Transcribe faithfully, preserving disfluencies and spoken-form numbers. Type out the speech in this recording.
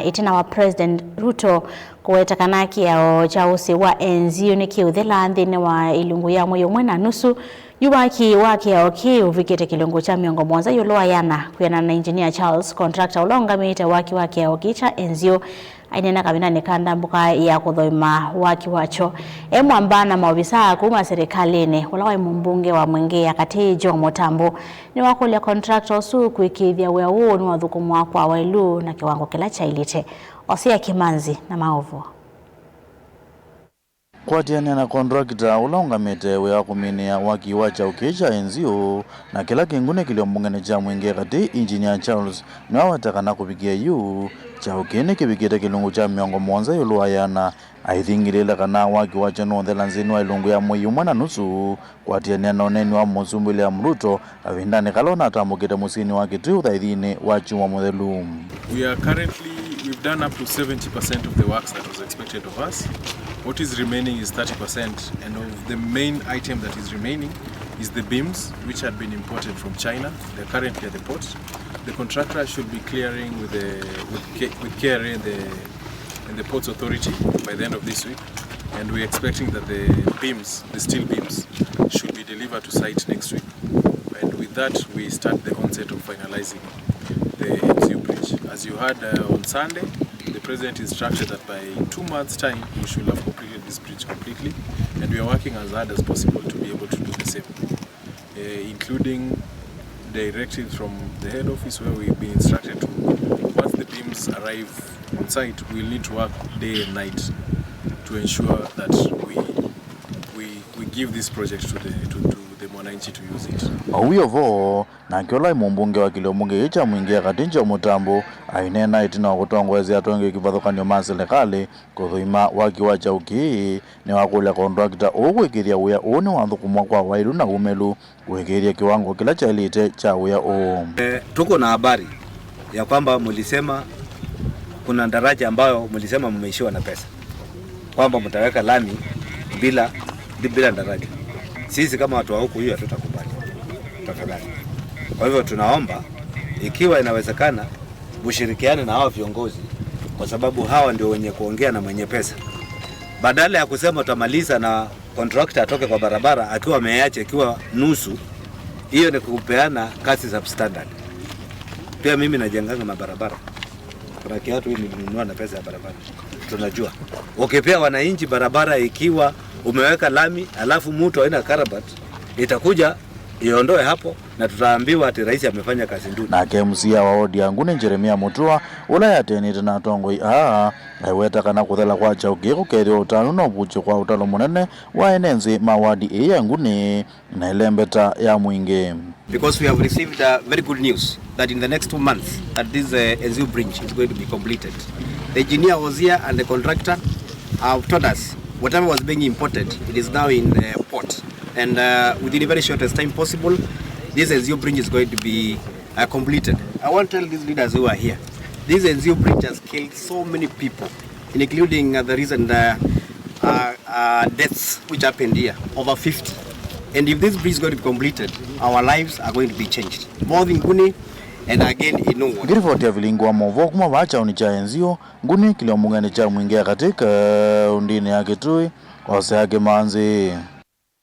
ĩtina wa President Ruto kũweta kana kĩao kya ũsĩ wa enzio nĩkĩũthela nthĩnĩ wa ĩlungu ya mwei ũmwe na nusu, yu waki wa kĩao kĩĩ ũvikĩte kĩlungu kya mĩongo mũonza ĩũlũ wa ĩana. Kwĩanana na Engineer Charles, contractor ũla ũngamĩte waki wa kĩao kĩĩ kya enzio, aineena kavindanĩ ka ndambũka ya kũthoima waki wakyo. E mwamba na maovisaa kuma serikalĩnĩ, ũla waĩ mũmbunge wa Mwingĩ ya Katĩ Joe Mũtambu nĩwakũlya contractor ũsu kũĩkĩĩthya wĩa ũũ nĩwathũkũmwa kwa wailu na kĩwango kĩla kyaĩlĩte. Osea Kĩmanzi na maũvoo. Kũatĩanĩa na contractor ũla ũngamĩte wĩa wa kũminĩa waki wa kyaũ kĩĩ kya enzio na kĩla kĩngũnĩkĩlyo mbungenĩ kya Mwingĩ ya Katĩ, Engineer Charles nĩwaweta kana kũvikĩa yu, kyaũ kĩĩ nĩkĩvikĩte kĩlungu kya mĩongo mũonza ĩũlũ wa ĩana. Aithingĩlĩĩla kana waki wakyo nũũthela nzĩnĩ wa ĩlungu ya mwei ũmwe na nusu, kũatĩanĩa na ũneeni wa Mũsumbĩ William Ruto kavindanĩ kala ũnatambũkĩte mũsyĩnĩ wa Kitui ũthaithinĩ wa kyumwa mũthelu. We are currently, we've done up to seventy percent of the works that was expected of us. What is remaining is thirty percent, and of the main item that is remaining is the beams, which had been imported from China. They're currently at the port. The contractor should be clearing with the, with K-, with K R A, the and the Ports Authority by the end of this week, and we're expecting that the beams, the steel beams, should be delivered to site next week. And with that, we start the onset of finalizing the M C U bridge. As you heard, uh, on Sunday, the President instructed that by two months' time, we should have completed this bridge completely, and we are working as hard as possible to be able to do the same. Eh, including directives from the head office where we've been instructed to, once the beams arrive on site, we'll need to work day and night to ensure that we, we, we give this project to the, to, to the mwananchi to use it. Mawio vo, nake ũla mũmbunge wa kĩlio mbunge kya Mwingĩ ya Katĩ Joe Mũtambu aineena ĩtina wa kũtongoesya atongoi kĩvathũkany'o ma silikalĩ kũthũima waki wa kyaũ kĩĩ, nĩwakũlya contractor ũũ kũĩkĩĩthya wĩa ũũ nĩwathũkũmwa kwa wailu na umĩlu kũĩkĩĩthya kĩwango kĩla kyaĩlĩte kya wĩa ũũ. Eh, tuko na habari ya kwamba mlisema kuna daraja ambayo mlisema mmeishiwa na pesa, kwamba mtaweka lami bila, bila daraja. Sisi kama watu wa huku, hiyo hatutakubali, tafadhali. Kwa hivyo tunaomba, ikiwa inawezekana, mshirikiane na hawa viongozi, kwa sababu hawa ndio wenye kuongea na mwenye pesa. Badala ya kusema tutamaliza na contractor atoke kwa barabara akiwa ameacha ikiwa nusu, hiyo ni kupeana kazi substandard. Pia mimi najenganga mabarabara. Kuna kiatu hii nilinunua na pesa ya barabara. Tunajua. Ukipea wananchi barabara ikiwa umeweka lami, alafu mtu haina karabat, itakuja iondoe hapo na tutaambiwa ati rais amefanya kazi nzuri. Nake M C A wa wodi ya Nguni Jeremia Mutua, ũla yatenĩte na atongoi aa, aiweta kana kũthela kwa kyaũ kĩĩ kũkethĩwa ũtanu na ũvukyũ kwa ũtalo mũnene wa ene nthĩ ma wadi ĩĩ ya Nguni na ĩlembeta ya Mwingĩ. Because we have received, uh, very good news that in the next two months that this, uh, N Z U bridge is going to be completed. The engineer was here and the contractor have told us whatever was being imported, it is now in, uh, port. And, uh, within a very shortest time possible, this N Z U bridge is going to be, uh, completed. I want to tell these leaders who are here, this N Z U bridge has killed so many people, including, uh, the recent, uh, uh, uh, deaths which happened here, over fifty. And if this bridge is going to be completed, our lives are going to be changed, both in Nguni and again in Norwood. Ngiriboti ya vilingi wa maũvoo kuma vaa kyaũnĩ kya N Z U, Nguni, kĩlio mbungenĩ kya Mwingĩ ya Katĩ, kaũndĩnĩ ya Kitui, Osea Kĩmanzi.